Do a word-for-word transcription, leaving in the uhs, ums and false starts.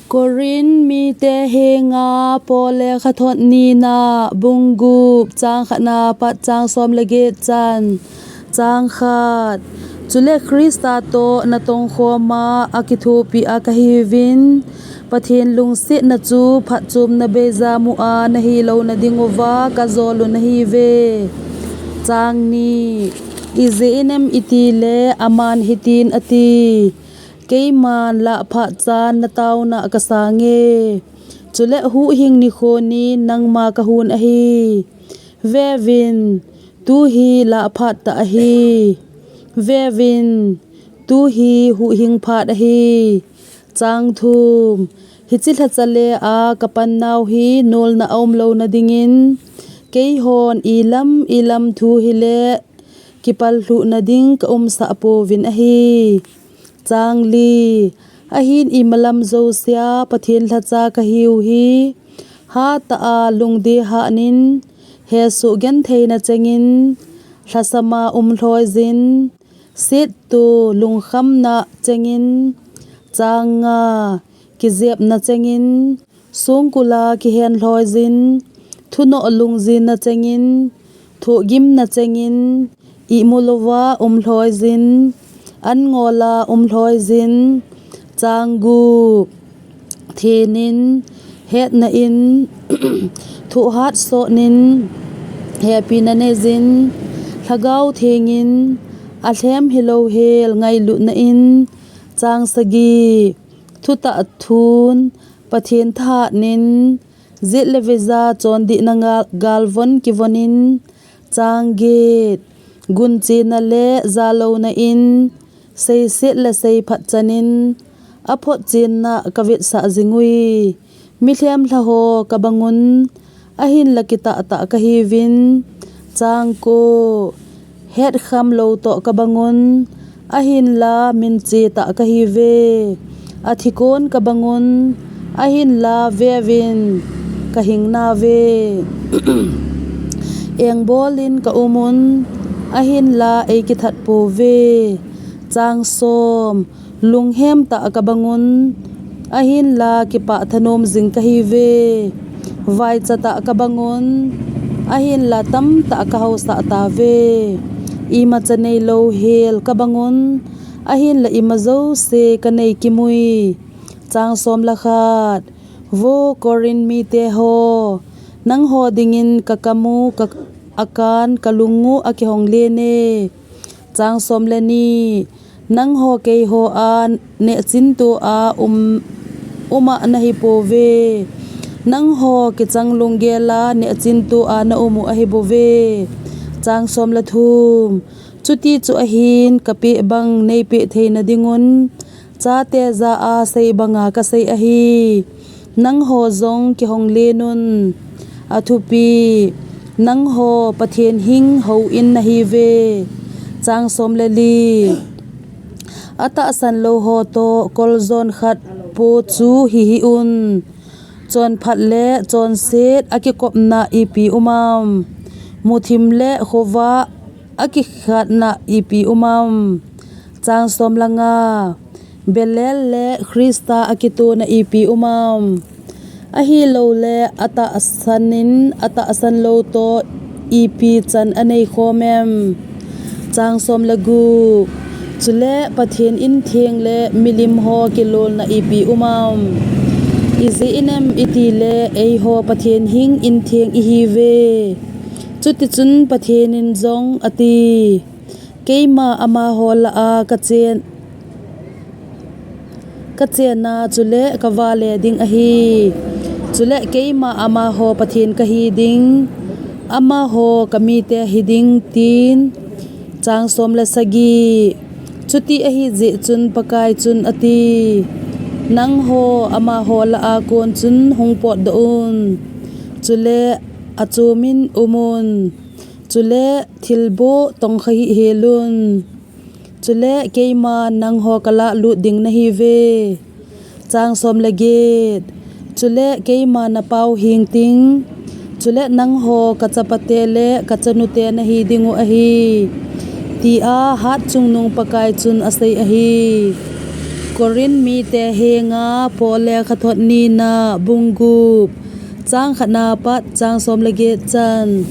Korin mite henga Paul lekhathot nina, bung gup, chang khatna pat chang som le get chan. Chang khat. Chule Krista toh natongkhoma akithopi a kahiuvin, Pathen lungsetna chu phatchomna beija mua nahilou nading uva kajol u nahiuve. Chang ni. Ijeh inem itile aman hitin ati, Keiman lah phat chan nataona kasange. Chule huhhing nikho nin nangma kahun ahi. Veuvin, tuhi lah phat tah ahi. Veuvin, tuhi huhhing phat ahi. Chang thum. Hiche lhacha le a kapan nau hi nolna aumlou nadingin, keihon ilam ilam thu hile kipallhuh nading kaumsah pouvin ahi. Chang li. Ahin imalam jousea Pathen lhacha kahiu hi, hatah a lungdei hatnin, hesoh gentheina chengin, lhasama umlhoijin, settoh lungkhamna chengin, chang nga, kijepna chengin, songkula kihenlhoijin, thunoh lungjinna chengin, thohgimna chengin, ihmu louva umlhoijin, an ngola umlhoijin, chang gup, thenin, hetna in, thohhat sotnin, hepina neijin, Lhagao Thengin, alhem hilou hel ngailutna in, chang sagi, thutah thun, Pathen thahatnin, jet le veija chondihna nga-, galvon kivonin, chang get, gunchena le jalouna in, seiset le seiphat chanin, aphotchenna kavetsah jingui. Milhem lhaho kabangun, ahinla kitahtah kahiuvin, chang ko, hetkham lou toh kabangun, ahinla minche tah kahiuve. Athikon kabangun, ahinla veuvin, kahing nauve. Engbolin kaumun, ahinla eikithat pouve. Chang som. Lunghem tah kabangun, ahinla kipah thanom jing kahiuve. Vaicha tah kabangun, ahinla tamtah kahaosah tauve. Imacha neilou hel kabangun, ahinla ima jouse kanei kimui. Chang som le khat. Vo Korin mite ho, nangho dingin kakamu ka akan kalungu akihong lene. Chang som le ni. Nangho keiho a nehchintoa um, uma nahipouve. Nangho kichang lunggela nehchintoa naumu ahibouve. Chang som le thum. Chuti chu ahin kapeh bang neipeh theina dingun, chate jah a sei banga kasei ahi. Nangho jong kihong lenun. Athupi, nangho Pathen hing houin nahiuve. Chang som le li. Atahsan lou ho toh koljon khat po chu hihih un. Chonphat le chonset akikopna ipi um am? Muthim le khovah akikhatna ipi um am? Chang som le nga. Belial le Krista akitona ipi um am? Ahilouleh atahsan in atahsan lou toh ipi chan anei khom em? Chang som le gup. Chule Pathen in theng le milim ho kilolna ipi um am? Ijeh inem itile eiho Pathen hing in theng ihiuve. Chutichun Pathen in jong ati, Keima amaho lah a kachen, kachena chule kavale ding ahi. Chule keima amaho Pathen kahi ding, amaho kamite hiding, tin. Chang som le sagi. Chuti ahi jeh chun Pakai chun ati, Nangho amaho lah a kon chun hung potdoh un. Chule achomin umun. Chule thilboh tongkha hih helun. Chule keima nangho kalah lut ding nahiuve. Chang som le get. Chule keima napau hing ting. Chule nangho kachapate le kachanute nahi dingu ahi, tia hatchungnung Pakai chun asei ahi. Corinth mite henga Paul lekhathot nina, bung gup, chang khatna pat chang som le get chan.